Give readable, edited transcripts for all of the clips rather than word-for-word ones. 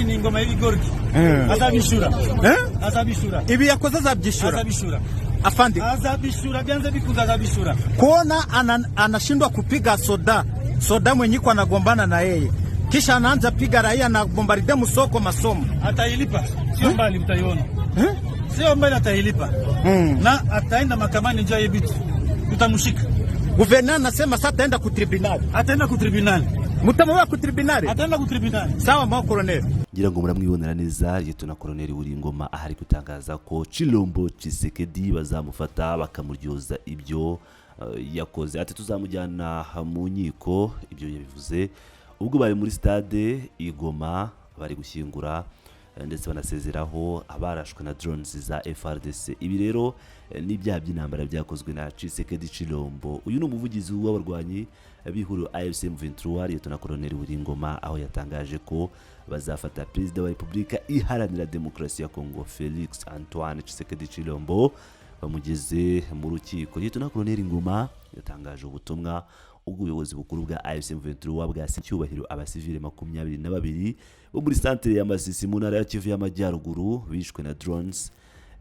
Tshisekedi ni ingoma y'ibigoryi. Eh. Azabishura. Eh? Azabishura. Ibi yakoze azabyishyura. Azabishura. Afande. Azabishura, byanze bikunze azabishura. Kuona anashindwa kupiga soda, soda mwenye iko anagombana na yeye, kisha anaanza piga raia na bombarder musoko, masomo. Atailipa, sio mbali mtaiona. Eh? Sio mbali atailipa. Na ataenda mahakamani njoo yebitu. Tutamshika. Gouverneur anasema sasa ataenda ku tribunal. Ataenda ku tribunal. Mutamuba ku tribunal. Ataenda ku tribunal. Sawa mon colonel. Ngira ngo muramwibonera neza Liyetona Koloneli Willy ahari gutangaza ko Tshilombo Tshisekedi bazamufata bakamuryoza ibyo yakoze. Ati tuzamujyana mu nkiko. Ibyo yabivuze ubwo bari muri stade i Goma bari gushyingura ndetse banasezeraho abarashwe na drones za FARDC. Ibi rero n'ibyaha by'intambara byakozwe na Tshisekedi Tshilombo. Uyu ni umuvugizi w'abarwanyi b'ihuriro AFC M23, Liyetona Koloneli Willy Ngoma, aho yatangaje ko bazafata Perezida wa Repubulika Iharanira Demokarasi ya Kongo Felix Antoine Tshisekedi Tshilombo bamugeze mu rukiko. Liyetona Koloneli Ngoma yatangaje ubutumwa ubwo ubuyobozi bukuru bwa AFC M23 bwase icyubahiro abasivile 22 bo muri santere ya Masisi mu ntara ya Kivu y'Amajyaruguru bishwe na drones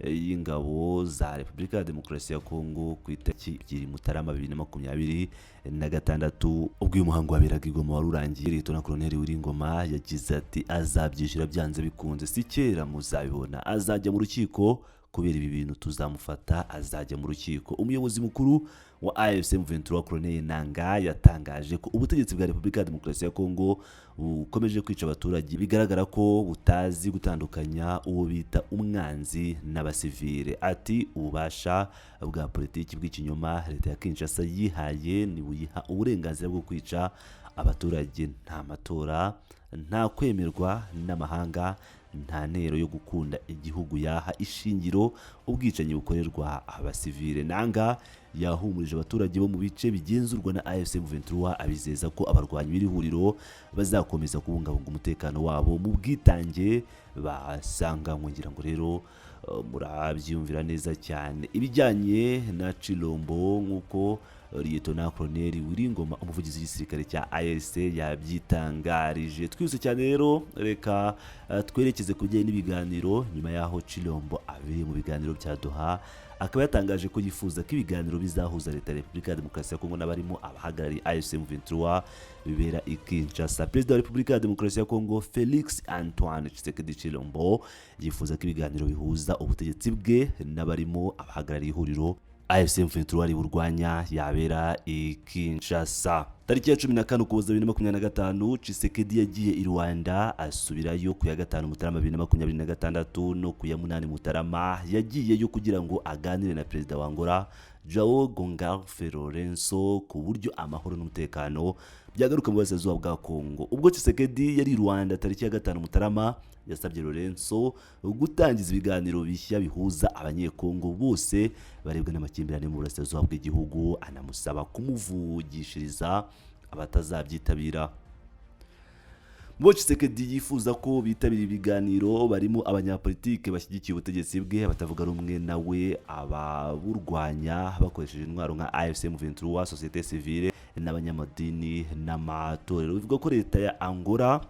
y'ingabo za Repubulika ya Demokarasi ya Kongo ku itariki 2 Mutarama 2026. Ubwo uyu muhango waberaga i Goma wari urangiye, Liyetona Koloneli Willy Ngoma yagize ati: "Azabyishyura byanze bikunze, si kera muzabibona, azajya mu rukiko kubera ibi bintu, tuzamufata azajya mu rukiko." Umuyobozi mukuru wa AFC M23, Colonel Nanga, yatangaje ko ubutegetsi bwa Repubulika ya Demokarasi ya Kongo bukomeje kwica abaturage, bigaragara ko butazi gutandukanya uwo bita umwanzi n'abasivile. Ati ububasha bwa politiki bw'ikinyoma leta ya Kinshasa yihaye ntibuyiha uburenganzira bwo kwica abaturage, nta matora, nta kwemerwa n'amahanga, nta ntero yo gukunda igihugu yaha ishingiro ubwicanyi bukorerwa abasivile. Nanga yahumurije abaturage bo mu bice bigenzurwa na AFC M23, abizeza ko abarwanyi b'iri huriro bazakomeza kubungabunga umutekano wabo mu bwitange basanganywe. Ngira ngo rero murabyiyumvira neza cyane ibijyanye na Tshilombo nk'uko Liyetona Koloneli Willy Ngoma, umuvugizi w'igisirikare cya AFC, yabyitangarije. Twihuse cyane rero, reka twerekeze ku bijyanye n'ibiganiro. Nyuma y'aho Tshilombo abereye mu biganiro bya Doha, akaba yatangaje ko yifuza ko ibiganiro bizahuza leta ya Repubulika ya Demokarasi ya Kongo n'abarimo abahagarariye AFC M23 bibera i Kinshasa. Perezida wa Repubulika ya Demokarasi ya Kongo Felix Antoine Tshisekedi Tshilombo yifuza ko ibiganiro bihuza ubutegetsi bwe n'abarimo abahagarariye ihuriro AFC M23 riburwanya yabera i Kinshasa. Tariki ya 14 Ukuboza 2025, Tshisekedi yagiye i Rwanda, asubirayo ku ya 5 Mutarama 2026 no ku ya 8 Mutarama. Yagiyeyo kugira ngo aganire na Perezida wa Angola João Gonçalves Lourenço ku buryo amahoro n'umutekano byagaruka mu burasirazuba bwa Kongo. Ubwo Tshisekedi yari i Rwanda tariki ya 5 Mutarama, yasabye Lourenço gutangiza ibiganiro bishya bihuza Abanyekongo bose barebwa n'amakimbirane mu burasirazuba bw'igihugu, anamusaba kumuvugishiriza abatazabyitabira. Mu bo Tshisekedi yifuza ko bitabira ibiganiro barimo abanyapolitike bashyigikiye ubutegetsi bwe, abatavuga rumwe nawe, ababurwanya bakoresheje intwaro nka AFC M23, société civile n'abanyamadini n'amatorero. Bivuga ko leta ya Angola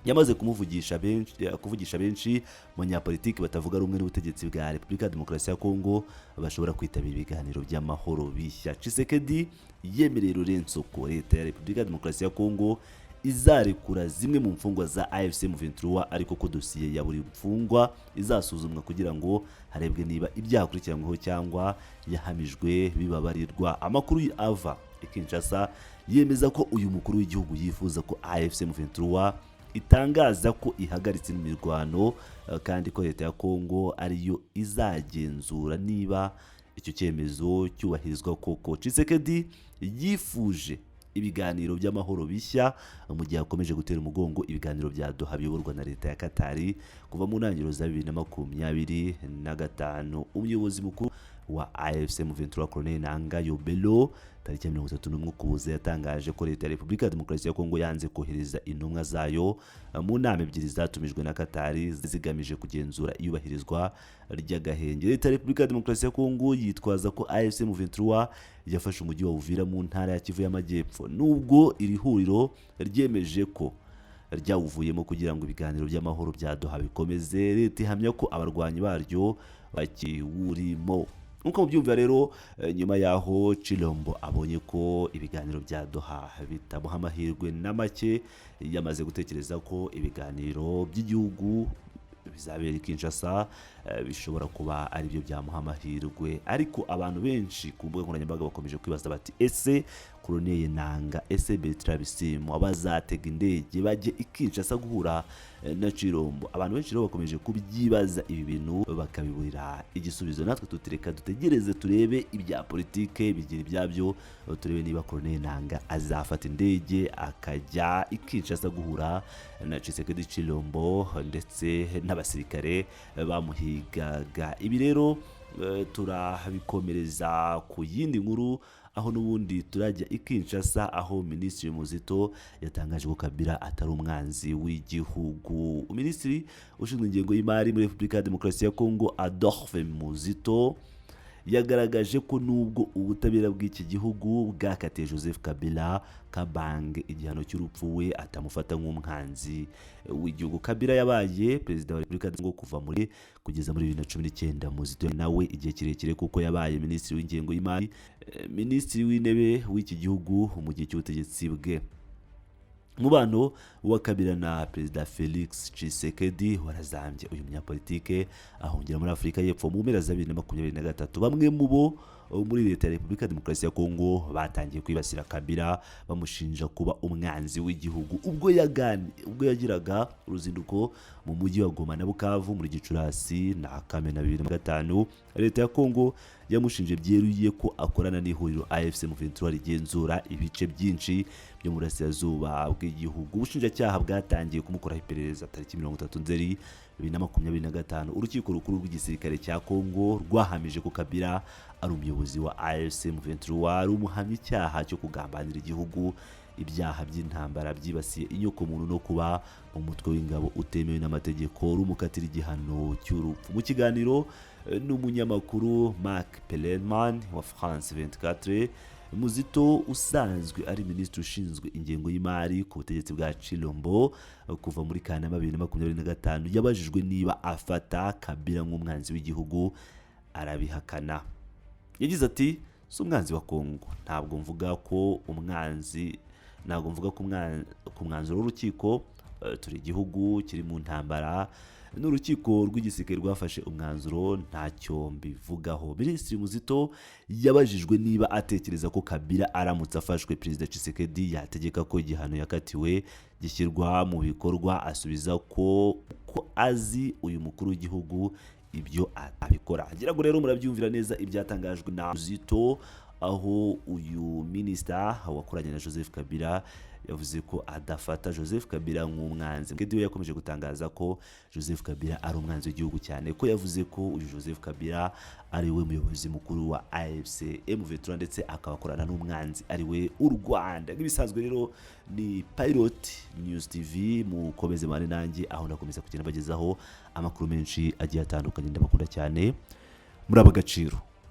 yamaze kumuvugisha benshi, kuvugisha benshi mu banyapolitiki batavuga rumwe n'ubutegetsi bwa Repubulika ya Demokarasi ya Kongo bashobora kwitabira ibiganiro by'amahoro bishya. Tshisekedi yemereye Lourenço ko leta ya Repubulika ya Demokarasi ya Kongo izarekura zimwe mu mfungwa za AFC M23, ariko ko dosiye ya buri mfungwa izasuzumwa kugira ngo harebwe niba ibyaha akurikiranyweho cyangwa yahamijwe bibabarirwa. Amakuru ava i Kinshasa yemeza ko uyu mukuru w'igihugu yifuza ko AFC M23 itangaza ko ihagaritse imirwano kandi ko leta ya Kongo ariyo izagenzura niba icyo cyemezo cyubahirizwa koko. Tshisekedi yifuje ibiganiro by'amahoro bishya mu gihe akomeje gutera umugongo ibiganiro bya Doha biyoborwa na leta ya Katari kuva mu ntangiriro za 2025. Umuyobozi mukuru wa AFC M23, Colonel Nanga Yobelo, tariki ya 31 Ukuboza yatangaje ko leta ya Repubulika ya Demokarasi ya Kongo yanze kohereza intumwa zayo mu nama ebyiri zatumijwe na Katari zigamije kugenzura iyubahirizwa ry'agahenge. Leta ya Repubulika ya Demokarasi ya Kongo yitwaza ko AFC M23 yafashe umujyi wa Uvira mu ntara ya Kivu y'Amajyepfo, nubwo iri huriro ryemeje ko ryawuvuyemo kugira ngo ibiganiro by'amahoro bya Doha bikomeze. Leta ihamya ko abarwanyi baryo bakiwurimo. Nk'uko mubyumva rero, nyuma y'aho Chilombo abonye ko ibiganiro bya Doha bitamuha amahirwe na make, yamaze gutekereza ko ibiganiro by'igihugu bizabera i Kinshasa bishobora kuba aribyo byamuha amahirwe. Ariko abantu benshi ku mbuga nkoranyambaga bakomeje kwibaza bati: "Ese Corneille Nanga, ese Bertrand Bisimwa bazatega indege bajye i Kinshasa guhura na Chilombo?" Abantu benshi rero bakomeje kubyibaza ibi bintu, bakabiburira igisubizo. Natwe tutireka dutegereze turebe, ibya politike bigira ibyabyo, turebe niba Corneille Nanga azafata indege akajya i Kinshasa guhura na Tshisekedi Chilombo ndetse n'abasirikare bamuhigaga. Ibi rero turabikomereza ku yindi nkuru, aho n'ubundi turajya i Kinshasa, aho Minisitiri Muzito yatangaje ko Kabila atari umwanzi w'igihugu. Minisitiri ushinzwe ingengo y'imari muri Repubulika ya Demokarasi ya Kongo, Adolphe Muzito, yagaragaje ko nubwo ubutabera bw'iki gihugu bwakatiye Joseph Kabila Kabange igihano cy'urupfu, we atamufata nk'umwanzi w'igihugu. Kabila yabaye perezida wa Repubulika ya Kongo kuva muri kugeza muri 2019. Muzito nawe igihe kirekire, kuko yabaye minisitiri w'ingengo y'imari, minisitiri w'intebe w'iki gihugu mu gihe cy'ubutegetsi bwe. Umubano wa Kabila na Perezida Felix Tshisekedi warazambye, uyu munyapolitike ahungira muri Afurika y'Epfo mu mpera za 2023. Bamwe mu bo muri leta ya Repubulika ya Demokarasi ya Kongo batangiye kwibasira Kabila, bamushinja kuba umwanzi w'igihugu. Ubwo yagiraga uruzinduko mu mujyi wa Goma na Bukavu muri Gicurasi na Kamena 2005, leta ya Kongo yamushinje byeruye ko akorana n'ihuriro AFC M23 rigenzura ibice byinshi byo mu burasirazuba bw'igihugu. Ubushinjacyaha bwatangiye kumukoraho iperereza tariki 30 Nzeri 2025. Urukiko rukuru rw'igisirikare cya Kongo rwahamije ko Kabila ari umuyobozi wa AFC M23, rumuhamya icyaha cyo kugambanira igihugu, ibyaha by'intambara byibasiye inyokomuntu no kuba mu mutwe w'ingabo utemewe n'amategeko, rumukatira igihano cy'urupfu. Mu kiganiro n'umunyamakuru Marc Perelman wa France 24, Muzito usanzwe ari minisitiri ushinzwe ingengo y'imari ku butegetsi bwa Chilombo kuva muri Kanama 2025, yabajijwe niba afata Kabila nk'umwanzi w'igihugu, arabihakana. Yagize ati: "Si umwanzi wa Kongo. Ntabwo mvuga ko umwanzi, ntabwo mvuga ku mwanzuro w'urukiko. Turi igihugu kiri mu ntambara, n'urukiko rw'igisirikare rwafashe umwanzuro, ntacyo mbivugaho." Minisitiri Muzito yabajijwe niba atekereza ko Kabila aramutse afashwe, Perezida Tshisekedi yategeka ko igihano yakatiwe gishyirwa mu bikorwa, asubiza ko azi uyu mukuru w'igihugu ibyo atabikora. Ngira ngo rero murabyumvira neza ibyatangajwe na Muzito, aho uyu minisita wakoranye na Joseph Kabila yavuze ko adafata Joseph Kabila nk'umwanzi. Tshisekedi we yakomeje gutangaza ko Joseph Kabila ari umwanzi w'igihugu, cyane ko yavuze ko uyu Joseph Kabila ari we muyobozi mukuru wa AFC M23 ndetse akaba akorana n'umwanzi ari we u Rwanda. Nk'ibisanzwe rero ni Pilot News TV, mukomeze mubane nanjye aho ndakomeza kugenda bagezaho amakuru menshi agiye atandukanye. Ndabakunda cyane, muri ab'agaciro.